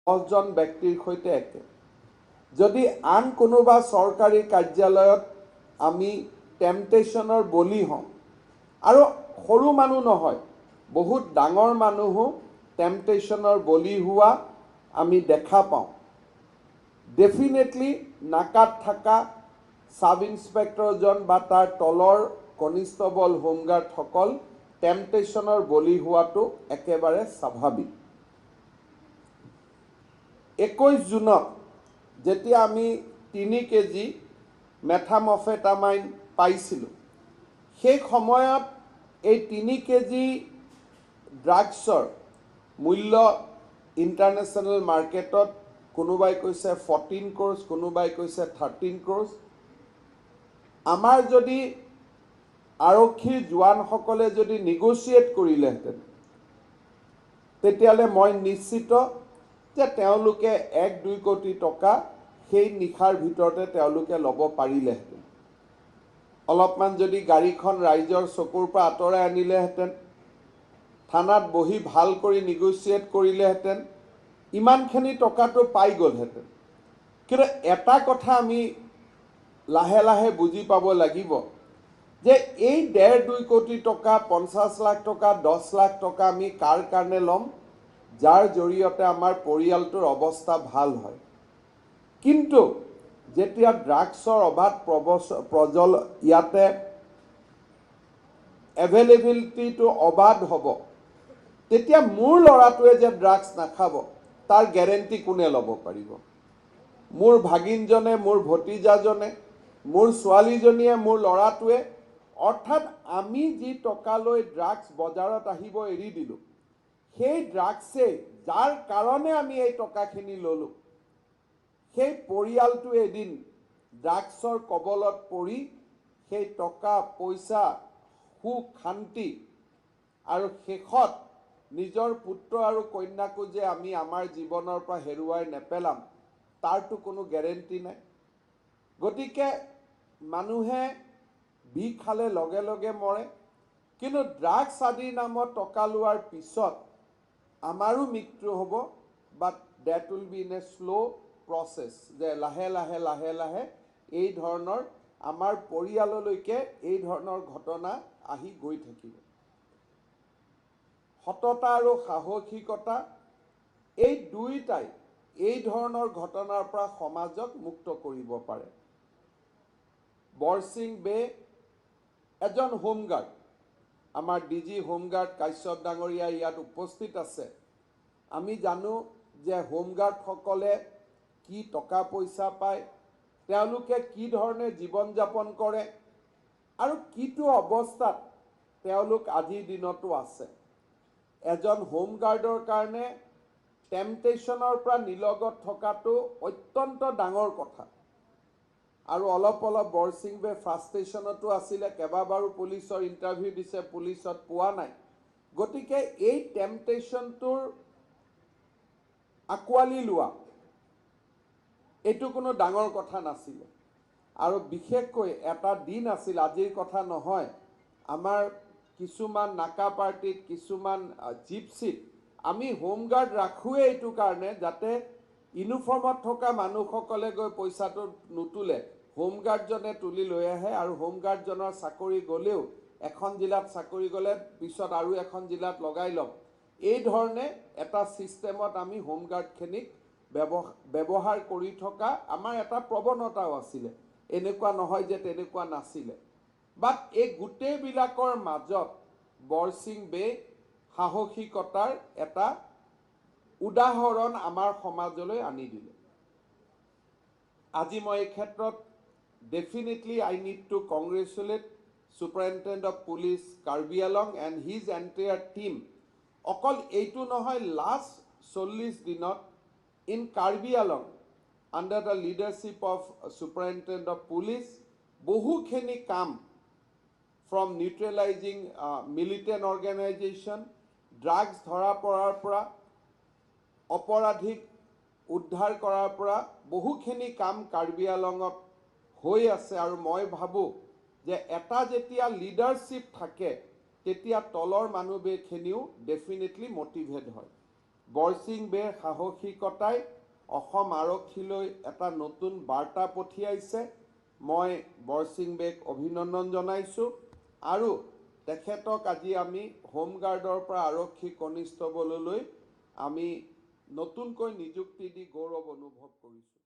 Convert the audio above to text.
দহজন ব্যক্তিৰ সৈতে একে। যদি আন কোনোবা চৰকাৰী কাৰ্যালয়ত আমি টেম্পটেশ্যনৰ বলি হওঁ, আৰু সৰু মানুহ নহয়, বহুত ডাঙৰ মানুহো টেম্পটেশ্যনৰ বলি হোৱা আমি দেখা পাওঁ, ডেফিনেটলি নাকাত থকা ছাব ইন্সপেক্টৰজন বা তাৰ তলৰ কনিষ্টবল, হোমগাৰ্ডসকল টেম্পটেশ্যনৰ বলি হোৱাটো একেবাৰে স্বাভাৱিক। 21 জুনত যেতিয়া আমি 3 কেজি মেথামফেটামাইন পাইছিলোঁ, সেই সময়ত এই 3 কেজি ড্ৰাগছৰ মূল্য ইণ্টাৰনেশ্যনেল মাৰ্কেটত কোনোবাই কৈছে 14 ক্ৰ'ৰ্ছ, কোনোবাই কৈছে 13 ক্ৰ'ৰ্ছ। আমাৰ যদি আৰক্ষীৰ জোৱানসকলে যদি নিগচিয়েট কৰিলেহেঁতেন, তেতিয়াহ'লে মই নিশ্চিত যে তেওঁলোকে 1-2 কোটি টকা সেই নিশাৰ ভিতৰতে তেওঁলোকে ল'ব পাৰিলেহেঁতেন। অলপমান যদি গাড়ীখন ৰাইজৰ চকুৰ পৰা আঁতৰাই আনিলেহেঁতেন, থানাত বহি ভাল কৰি নিগচিয়েট কৰিলেহেঁতেন, ইমানখিনি টকাটো পাই গ'লহেঁতেন। কিন্তু এটা কথা আমি লাহে লাহে বুজি পাব লাগিব যে এই 1.5-2 কোটি টকা, 50 লাখ টকা, 10 লাখ টকা আমি কাৰ কাৰণে ল'ম? যাৰ জৰিয়তে আমাৰ পৰিয়ালটোৰ অৱস্থা ভাল হয়। কিন্তু যেতিয়া ড্ৰাগছৰ অবাধ প্ৰজল, ইয়াতে এভেইলেবিলিটিটো অবাধ হ'ব, তেতিয়া মোৰ ল'ৰাটোৱে যে ড্ৰাগছ নাখাব, তাৰ গেৰেণ্টি কোনে ল'ব পাৰিব? মোৰ ভাগিনজনে, মোৰ ভতিজাজনে, মোৰ ছোৱালীজনীয়ে, মোৰ ল'ৰাটোৱে, অৰ্থাৎ আমি যি টকা লৈ ড্ৰাগছ বজাৰত আহিব এৰি দিলোঁ, সেই ড্ৰাগছেই, যাৰ কাৰণে আমি এই টকাখিনি ল'লোঁ, সেই পৰিয়ালটো এদিন ড্ৰাগছৰ কবলত পৰি সেই টকা পইচা, সুখ শান্তি আৰু শেষত নিজৰ পুত্ৰ আৰু কন্যাকো যে আমি আমাৰ জীৱনৰ পৰা হেৰুৱাই নেপেলাম, তাৰতো কোনো গেৰেণ্টি নাই। গতিকে মানুহে বিষ খালে লগে লগে মৰে, কিন্তু ড্ৰাগছ আদিৰ নামত টকা লোৱাৰ পিছত আমাৰো মৃত্যু হ'ব, but that will be in a slow process, যে লাহে লাহে লাহে লাহে এই ধৰণৰ আমাৰ পৰিয়াললৈকে এই ধৰণৰ ঘটনা আহি গৈ থাকিব। সততা আৰু সাহসিকতা, এই দুয়োটাই এই ধৰণৰ ঘটনাৰ পৰা সমাজক মুক্ত কৰিব পাৰে। বৰচিং বে এজন হোমগাৰ্ড, আমাৰ ডি জি হোমগাৰ্ড কাশ্যপ ডাঙৰীয়া ইয়াত উপস্থিত আছে। আমি জানো যে হোমগাৰ্ডসকলে কি টকা পইচা পায়, তেওঁলোকে কি ধৰণে জীৱন যাপন কৰে আৰু কিটো অৱস্থাত তেওঁলোক আজিৰ দিনতো আছে। এজন হোমগাৰ্ডৰ কাৰণে টেম্পটেশ্যনৰ পৰা নিলগত থকাটো অত্যন্ত ডাঙৰ কথা। আৰু অলপ অলপ বৰচিং বে ফ্ৰাষ্ট্ৰেশ্যনতো আছিলে, কেইবাবাৰো পুলিচৰ ইণ্টাৰভিউ দিছে, পুলিচত পোৱা নাই। গতিকে এই টেম্পটেশ্যনটোৰ আঁকোৱালি লোৱা, এইটো কোনো ডাঙৰ কথা নাছিলে। আৰু বিশেষকৈ এটা দিন আছিল, আজিৰ কথা নহয়, আমাৰ কিছুমান নাকা পাৰ্টিত, কিছুমান জিপচিত আমি হোমগাৰ্ড ৰাখোঁৱেই এইটো কাৰণে, যাতে ইউনিফৰ্মত থকা মানুহসকলে গৈ পইচাটো নুতোলে, হোমগাৰ্ডজনে তুলি লৈ আহে। আৰু হোমগাৰ্ডজনৰ চাকৰি গ'লেও, এখন জিলাত চাকৰি গ'লে পিছত আৰু এখন জিলাত লগাই ল'ম, এই ধৰণে এটা ছিষ্টেমত আমি হোমগাৰ্ডখিনিক ব্যৱহাৰ কৰি থকা আমাৰ এটা প্ৰৱণতাও আছিলে। এনেকুৱা নহয় যে তেনেকুৱা নাছিলে। বাট এই গোটেইবিলাকৰ মাজত বৰচিং বে সাহসিকতাৰ এটা উদাহৰণ আমাৰ সমাজলৈ আনি দিলে। আজি মই এই ক্ষেত্ৰত definitely I need to congratulate Superintendent of Police, Karbi Anglong, and his entire team. অকল এইটো নহয়, লাষ্ট 40 দিনত in Karbi Anglong, under the leadership of Superintendent of Police, বহুখিনি কাম, from neutralizing militant organization, drugs ধৰা পৰাৰ পৰা, অপৰাধীক উদ্ধাৰ কৰাৰ পৰা বহুখিনি কাম কাৰ্বি আলঙত হৈ আছে। আৰু মই ভাবোঁ যে এটা যেতিয়া লিডাৰশ্বিপ থাকে, তেতিয়া তলৰ মানুহখিনিও ডেফিনেটলি মটিভেট হয়। বৰচিং বেৰ সাহসিকতাই অসম আৰক্ষীলৈ এটা নতুন বাৰ্তা পঠিয়াইছে। মই বৰচিং বেক অভিনন্দন জনাইছোঁ আৰু তেখেতক আজি আমি হোমগাৰ্ডৰ পৰা আৰক্ষী কনিষ্টবললৈ আমি নতুনকৈ নিযুক্তি দি গৌৰৱ অনুভৱ কৰিছোঁ।